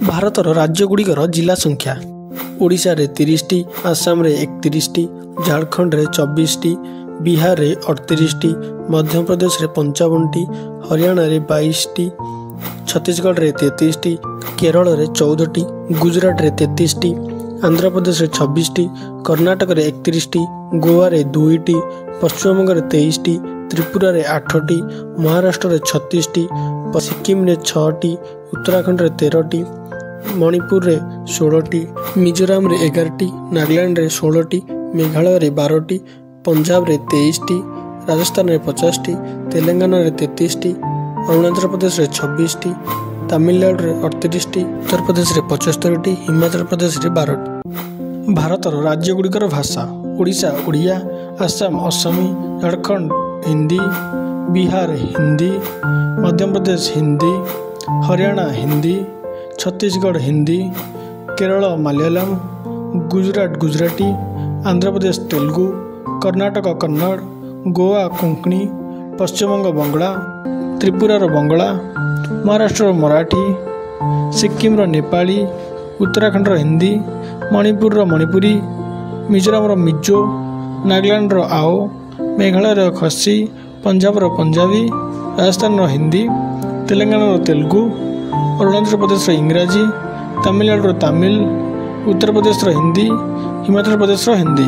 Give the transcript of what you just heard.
ଭାରତର ରାଜ୍ୟଗୁଡ଼ିକର ଜିଲ୍ଲା ସଂଖ୍ୟା: ଓଡ଼ିଶାରେ 30ଟି, ଆସାମରେ 31ଟି, ଝାଡ଼ଖଣ୍ଡରେ 24ଟି, ବିହାରରେ 38ଟି, ମଧ୍ୟପ୍ରଦେଶରେ 55ଟି, ହରିୟାଣାରେ 22ଟି, ଛତିଶଗଡ଼ରେ 33ଟି, କେରଳରେ 14ଟି, ଗୁଜୁରାଟରେ 33ଟି, ଆନ୍ଧ୍ରପ୍ରଦେଶରେ 26ଟି, କର୍ଣ୍ଣାଟକରେ 31ଟି, ଗୋଆରେ 2ଟି, ପଶ୍ଚିମବଙ୍ଗରେ 23ଟି, ତ୍ରିପୁରାରେ 8ଟି, ମହାରାଷ୍ଟ୍ରରେ 36ଟି, ସିକିମରେ 6ଟି, ଉତ୍ତରାଖଣ୍ଡରେ 13ଟି, ମଣିପୁରରେ 16ଟି, ମିଜୋରାମରେ 11ଟି, ନାଗାଲାଣ୍ଡରେ 16ଟି, ମେଘାଳୟରେ 12ଟି, ପଞ୍ଜାବରେ 23ଟି, ରାଜସ୍ଥାନରେ 50ଟି, ତେଲେଙ୍ଗାନାରେ 33ଟି, ଅରୁଣାଚଳ ପ୍ରଦେଶରେ 26ଟି, ତାମିଲନାଡ଼ୁରେ 38ଟି, ଉତ୍ତରପ୍ରଦେଶରେ 75ଟି, ହିମାଚଳ ପ୍ରଦେଶରେ 12ଟି। ଭାରତର ରାଜ୍ୟଗୁଡ଼ିକର ଭାଷା: ଓଡ଼ିଶା ଓଡ଼ିଆ, ଆସାମ ଅସମୀ, ଝାଡ଼ଖଣ୍ଡ ହିନ୍ଦୀ, ବିହାର ହିନ୍ଦୀ, ମଧ୍ୟପ୍ରଦେଶ ହିନ୍ଦୀ, ହରିୟାଣା ହିନ୍ଦୀ, ଛତିଶଗଡ଼ ହିନ୍ଦୀ, କେରଳ ମାଲୟାଲମ, ଗୁଜୁରାଟ ଗୁଜୁରାଟୀ, ଆନ୍ଧ୍ରପ୍ରଦେଶ ତେଲୁଗୁ, କର୍ଣ୍ଣାଟକ କନ୍ନଡ଼, ଗୋଆ କୋଙ୍କଣୀ, ପଶ୍ଚିମବଙ୍ଗ ବଙ୍ଗଳା, ତ୍ରିପୁରାର ବଙ୍ଗଳା, ମହାରାଷ୍ଟ୍ରର ମରାଠୀ, ସିକିମର ନେପାଳୀ, ଉତ୍ତରାଖଣ୍ଡର ହିନ୍ଦୀ, ମଣିପୁରର ମଣିପୁରୀ, ମିଜୋରାମର ମିଜୋ, ନାଗାଲାଣ୍ଡର ଆଓ, ମେଘାଳୟର ଖସି, ପଞ୍ଜାବର ପଞ୍ଜାବୀ, ରାଜସ୍ଥାନର ହିନ୍ଦୀ, ତେଲେଙ୍ଗାନାର ତେଲୁଗୁ, ଅରୁଣାଚଳ ପ୍ରଦେଶର ଇଂରାଜୀ, ତାମିଲନାଡ଼ୁର ତାମିଲ, ଉତ୍ତରପ୍ରଦେଶର ହିନ୍ଦୀ, ହିମାଚଳ ପ୍ରଦେଶର ହିନ୍ଦୀ।